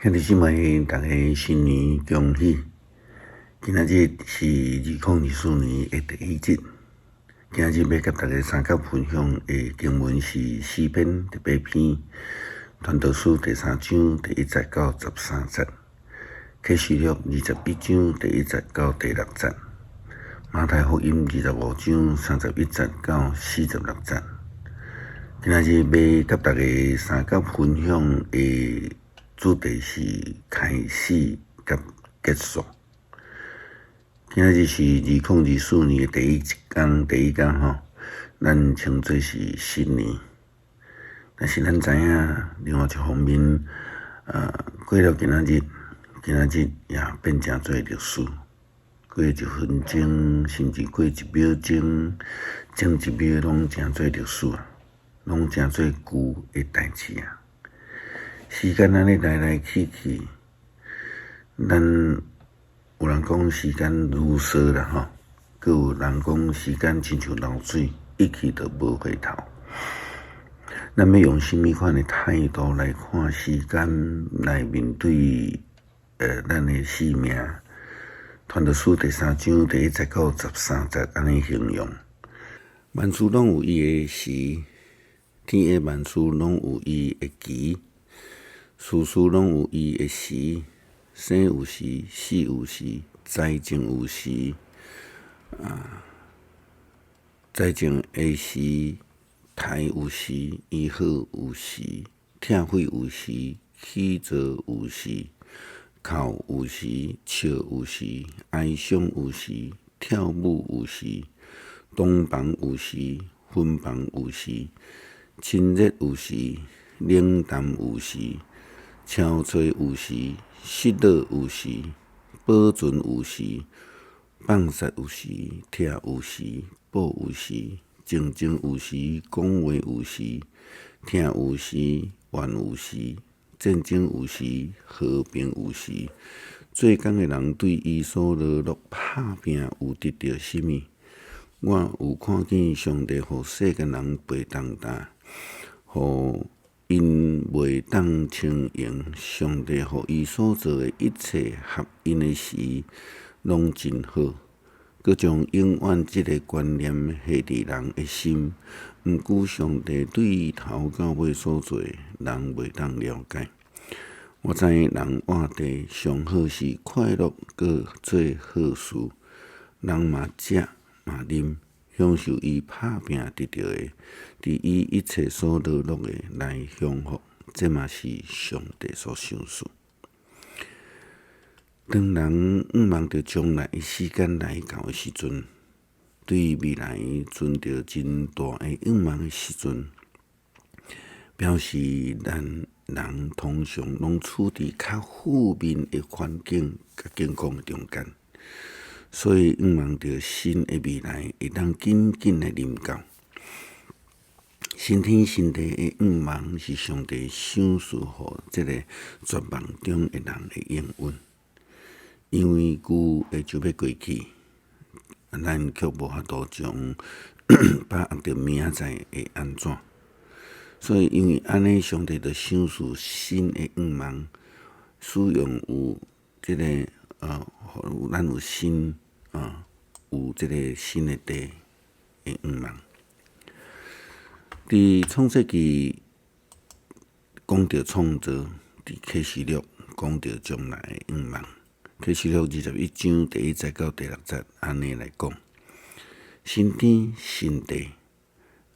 兄弟姊妹，逐家新年恭喜！今仔日是2024年的第一日。今仔日欲佮大家相佮分享的經文是詩篇第八篇，傳道書第三章第一節到十三節，啟示錄21章第一節到第六節，馬太福音25章31節到46節。今仔日欲佮大家相佮分享的主題是開始佮結束。今仔日是2024年的第一工，第一工吼，咱稱做是新年。但是咱知影，另外一方面，過了今仔日，今仔日也變成做歷史。過一分鐘，甚至過一秒鐘，整一秒攏成做歷史啊，攏成做舊的代誌啊。時間按呢來來去去，咱有人講時間如梭啦吼，閣有人講時間親像流水，一去就無回頭。咱欲用啥物款的態度來看時間，來面對咱的生命？傳道書第三章第一節到十三節按呢形容：萬事攏有伊的時，天下萬事攏有伊的期。事事攏有伊的時，生有時，死有時，栽種有時，栽種的時，刣有時，醫好有時，拆毀有時，起造有時，哭有時，笑有時，哀傷有時，跳舞有時，洞房有時，分房有時，親熱有時，冷淡有時。憔悴有時，失落有時，保存有時，放殺有時，拆有時，補有時，靜靜有時，講話有時，疼有時，怨有時，戰爭有時，和平有時。做工的人對伊所勞碌拍拚有得著啥物？我有看見上帝予世間人背重擔，予𪜶袂當輕盈，上帝予伊所造的一切合𪜶的時，攏真好。閣將永遠這个觀念下佇人的心。毋過上帝對頭到尾所做，人袂當了解。我知人活地上好是快樂，閣做好事。人嘛食嘛啉，享受伊拍拚得著的，佇伊一切所勞碌的來享福，這嘛是上帝所賞賜。當人向望著將來的時間來到的時陣，對未來存著真大的向望的時陣，表示咱人通常攏處佇較負面的環境佮境況的中間。所以，向望著新的未來會當緊緊來臨到。新天新地的向望是上帝賞賜予這个絕望中的人的應允。因為舊的就欲過去，咱卻無法度將把握著明仔載會按怎。所以，因為按呢，上帝就賞賜新的向望，使用有這个咱有新啊，有這个新的地的向望。佇創世記講著創造，佇啟示錄講著將來的向望。啟示錄21章第一節到第六節，按呢來講：新天新地。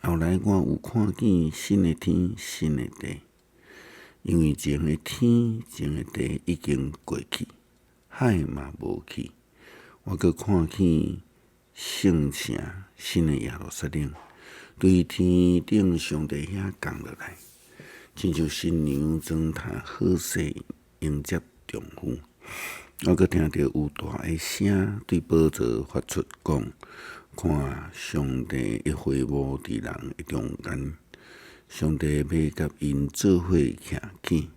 後來我有看見新的天新的地，因為前的天前的地已經過去，海嘛無去。我閣看見聖城新的耶路撒冷，對天頂上帝遐降落來，親像新娘妝奅好勢迎接丈夫。我閣聽著有大的聲對寶座發出講：看，上帝的會幕佇人的中間，上帝欲佮𪜶做伙徛起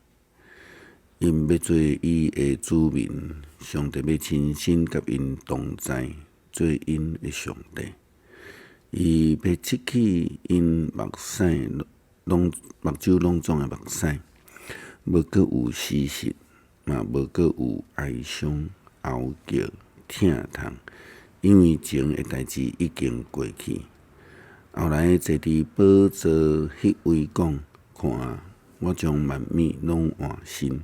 ，𪜶欲做伊的子民，上帝欲親身佮𪜶同在，做𪜶的上帝。伊欲拭去𪜶目屎攏目睭攏總的目屎，無閣有死屍。嘛無閣有哀傷、哀叫、疼痛，因為前的代誌已經過去。後來坐佇寶座彼位講：看啊，我將萬物攏換新。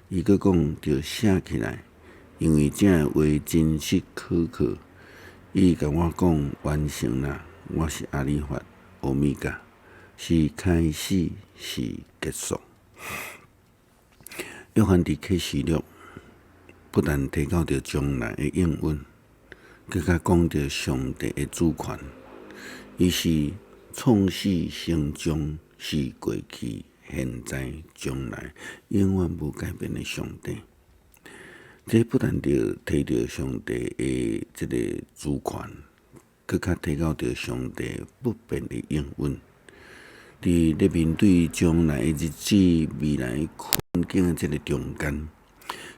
伊閣講：著寫起來，因為這話真實可靠。伊共我講：完成啦！我是阿里法、歐米伽，是開始，是結束。約翰佇啟示錄不但提到著將來的應允，閣較講著上帝的主權。伊是創始成終，是過去、現在、將來永遠無改變的上帝。這不但著提著上帝的這个主權，閣較提到著上帝不變的應允。佇咧面對將來的日子、未來困境的這个中間，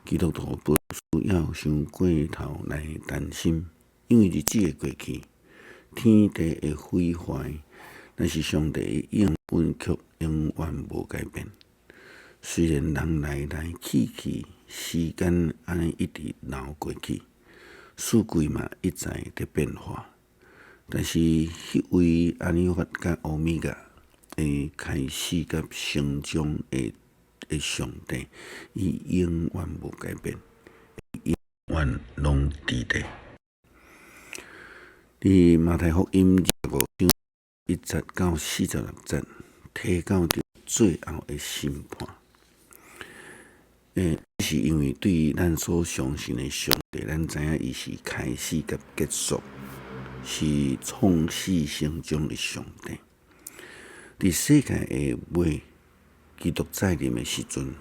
基督徒無需要傷過頭來擔心，因為日子會過去，天地會毀壞，但是上帝的應允卻永遠無改變。雖然人來來去去，時間按呢一直流過去，四季嘛一再佇變化，但是彼位阿里法佮歐米伽的開始佮成終的上帝，伊永遠無改變，永遠攏佇咧。佇馬太福音25章1節到46節，提到著最後的審判。是因為對咱所相信的上帝，咱知影伊是開始佮結束，是創始成終的上帝。佇世界的尾，基督再臨的時陣，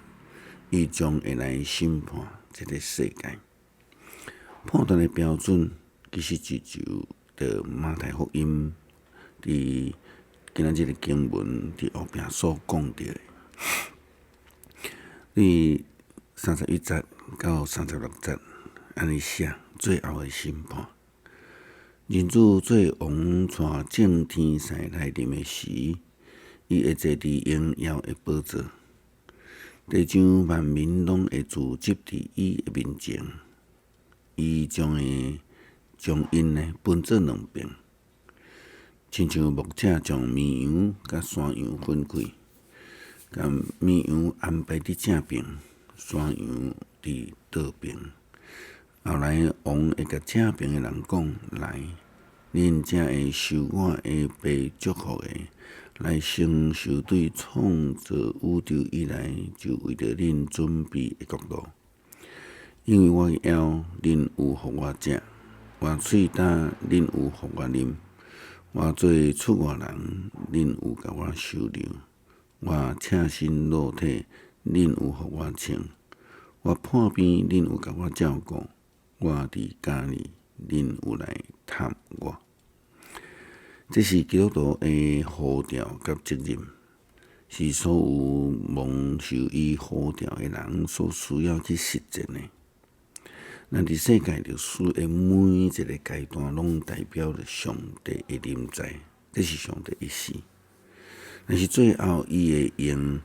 伊將會來審判這个世界。判斷的標準，其實就就佇馬太福音佇今仔日的經文佇後壁所講著的。佇31節到36節，按呢寫最後的審判。人子做王帶眾天使來臨的時，伊會坐佇榮耀的寶座，地上萬民攏會聚集佇伊的面前。伊將會將𪜶呢分做兩爿，親像牧者將綿羊佮山羊分開，共綿羊安排佇正爿，山羊佇倒爿。後來王會共正爿的人講：來，恁這會受我的爸祝福的，來承受對創造宇宙以來就為著恁準備的國度。因為我枵，恁有予我食；我喙焦，恁有予我啉；我做出外人，恁有共我收留；我赤身露體，恁有予我穿；我破病，恁有共我照顧；我佇監裡，恁有來探我。這是基督徒的呼召佮責任，是所有蒙受伊呼召的人所需要去實踐的。咱佇世界歷史的每一个階段，攏代表著上帝的臨在，這是上帝意思。但是最後，伊會用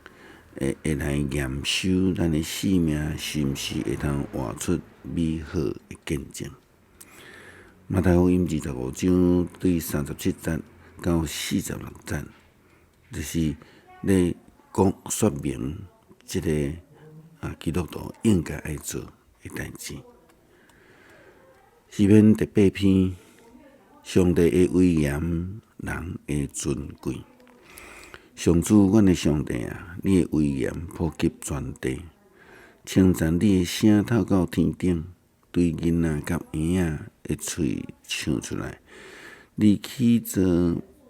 會會來驗收咱的生命，是毋是會通活出美好的見證。馬太福音25章對37節到46節，就是咧講說明這个基督徒應該愛做的代誌。詩篇第八篇，上帝的威嚴，人的尊貴。上主，阮的上帝啊，你的威嚴普及全地，稱讚你的聲透到天頂，對囡仔佮嬰仔的喙唱出來。你起造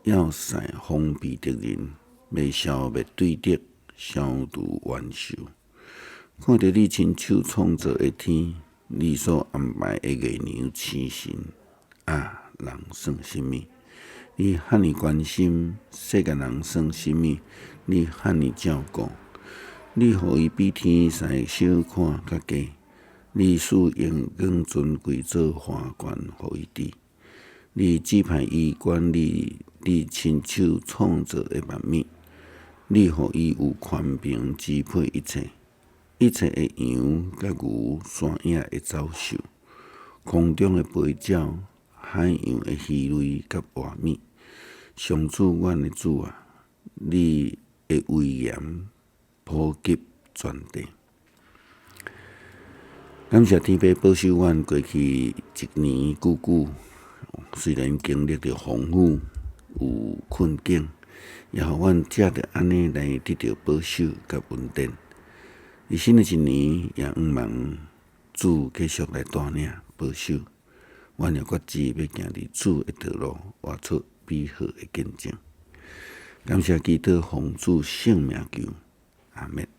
要塞防備敵人，欲消滅對敵，消除冤仇。看著你親手創造的天，你所安排的月娘星辰，啊，人算啥物？你遐爾關心世間人算啥物？你遐爾照顧，你予伊比天使小看較低，你賜榮光尊貴做華冠予伊戴，你指派伊管理你親手創造的萬物，你予伊有權柄支配一切。一切的羊佮牛，山野的走獸，空中的飛鳥，海洋的魚類佮活物。上主，阮的主啊，你的威嚴普及全地。感謝天父保守阮過去一年久久，雖然經歷著風雨有困境，也予阮藉著按呢來得著保守佮恩典。佇新的一年，也向望主繼續來帶領保守，阮也決志欲行佇主的道路，活出美好的見證。感謝基督奉主聖名求，阿們。